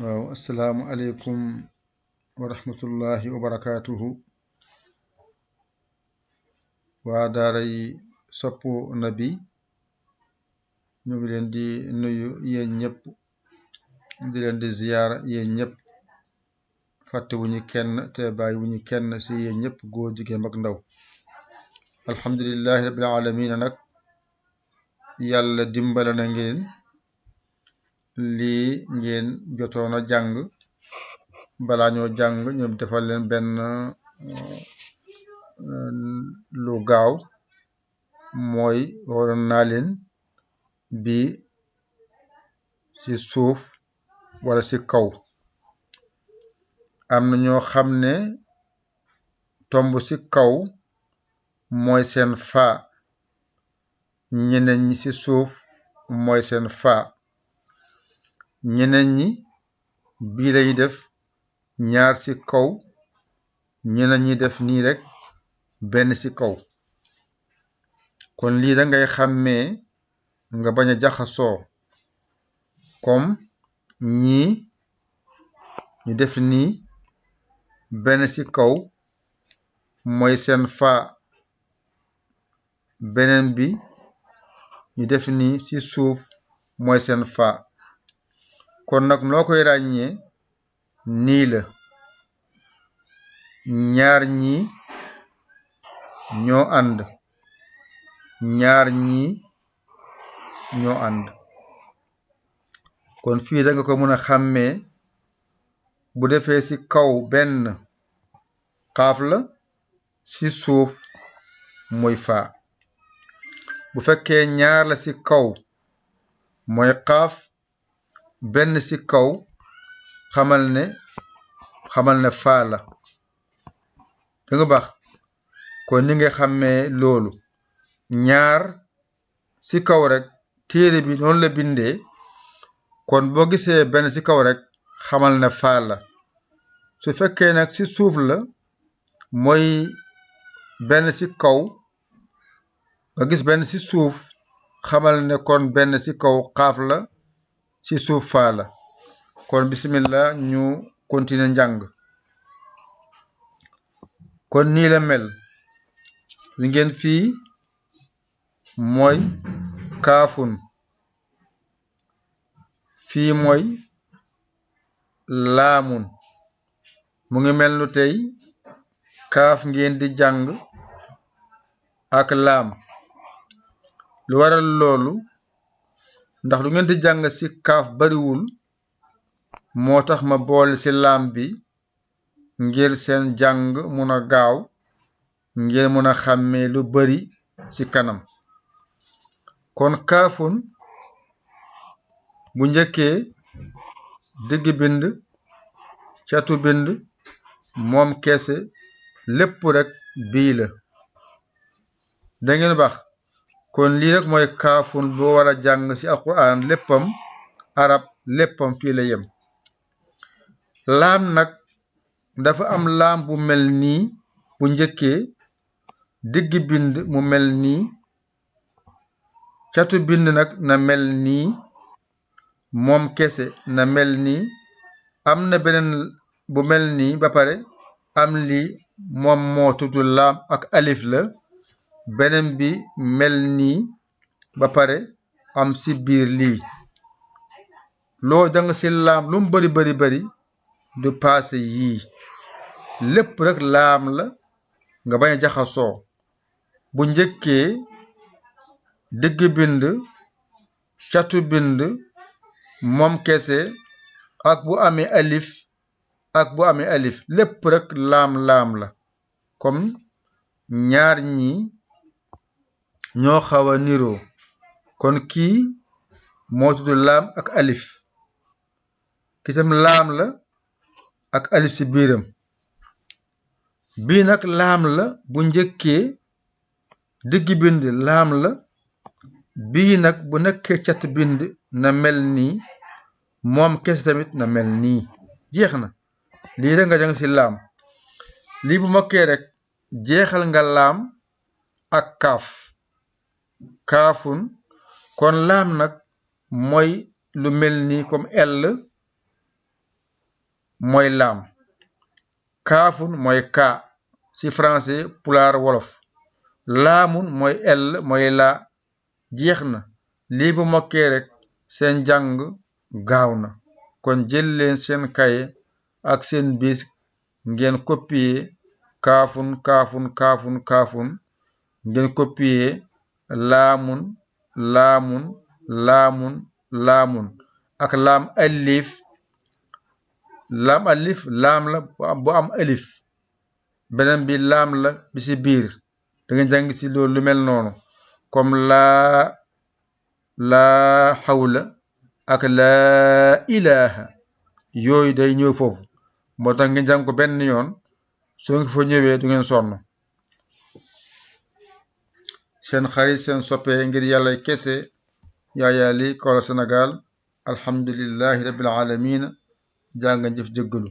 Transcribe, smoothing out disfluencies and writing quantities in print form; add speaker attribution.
Speaker 1: waaw assalaamu aleykum wa rahmatullahi wa barakaatuhu waa daaray soppu nabi ñu ngi leen di nuyu yéen ñëpp di leen di ziyaara yéen ñëpp fàtte wuñu kenn te bàyyi wuñu kenn si yéen ñëpp góor jigéen mag ndaw alhamdulillahi rabbil alamina nag yàlla dimbale na ngeen lii ngeen jotoon a jàng balaa ñoo jàng ñu defal leen benn lu gaaw mooy waroon naa leen bi ci suuf wala ci kaw am na ñoo xam ne tomb ci kaw mooy seen faa ñeneen ñi ci suuf mooy seen faa ñeneen ñi bii lañu def ñaar ci kaw ñeneen ñi def nii rek benn ci kaw kon lii da ngay xàmmee nga bañ a jaxasoo comme ñii ñu def nii benn ci kaw mooy seen faa beneen bi ñu def nii ci suuf mooy seen faa kon nag noo koy ràññee nii la ñaar ñi ñoo ànd ñaar ñi ñoo ànd kon fii da nga ko mën a xàmmee bu defee ci kaw benn xaaf la ci suuf mooy faa bu fekkee ñaar la ci kaw mooy xaaf benn ci kaw xamal ne faa la da nga baax kon ni nga xàmmee loolu ñaar ci kaw rek téere bi noonu la bindee kon boo gisee benn ci kaw rek xamal ne faa la su fekkee nag ci suuf la mooy benn ci kaw nga gis benn ci suuf xamal ne kon benn ci kaw xaaf la ci suuf faa la kon bismillah ñu continuer njàng kon nii la mel li ngeen fii mooy kaafun fii mooy laamun mu ngi mel nu tey kaaf ngeen di jàng ak laam lu waral loolu ndax lu ngeen di jàng ci kaaf bariwul moo tax ma boole ci laam bi ngir seen jàng mun a gaaw ngeen mun a xàmmee lu bari ci kanam kon kaafun bu njëkkee digg bind catu bind moom kese lépp rek bii la dangeen baax kon lii rek mooy kaafun boo war a jàng ci alquran léppam arab léppam fii la yem laam nag dafa am laam bu mel nii bu njëkkee digg bind mu mel nii catu bind nag na mel nii moom kese na mel nii am na beneen bu mel nii ba pare am lii moom moo tudd laam ak alif la beneen bi mel nii ba pare am ci biir lii loo jàng ci laam lu mu bari du paase yii lépp rek laam la nga bañ a jaxasoo bu njëkkee digg bind catu bind moom kese ak bu amee alif lépp rek laam la comme ñaar ñi ñoo xaw a niroo kon kii moo tudd laam ak alif kitam laam la ak alif ci biiram bii nag laam la bu njëkkee digg bind laam la bii nag bu nekkee cat bind na mel nii moom kese tamit na mel nii jeex na lii rek nga jàng ci laam lii bu mokkee rek jeexal nga laam ak kaaf kaafun kon laam nag mooy lu mel nii comme L mooy laam kaafun mooy kaa ci français pulaar wolof laamun mooy l mooy laa jeex na lii bu mokkee rek seen jàng gaaw na kon jël leen seen kaye ak seen bis ngeen copier kaafun kaafun kaafun kaafun ngeen copier laamun laamun laamun laamun ak laam alif laam la bu am alif beneen bi laam la bi ci biir da nga jàng ci loolu lu mel noonu comme laa xawla ak laa ilaha yooyu day ñëw foofu moo tax ngeen jàng ko benn yoon soo ngi fa ñëwee du ngeen sonn seen xarit seen soppee ngir yàlla kese Yaya Ly Kaolack Sénégal alhamdulillahi rabbil alamin jaa nga jëf jëggalu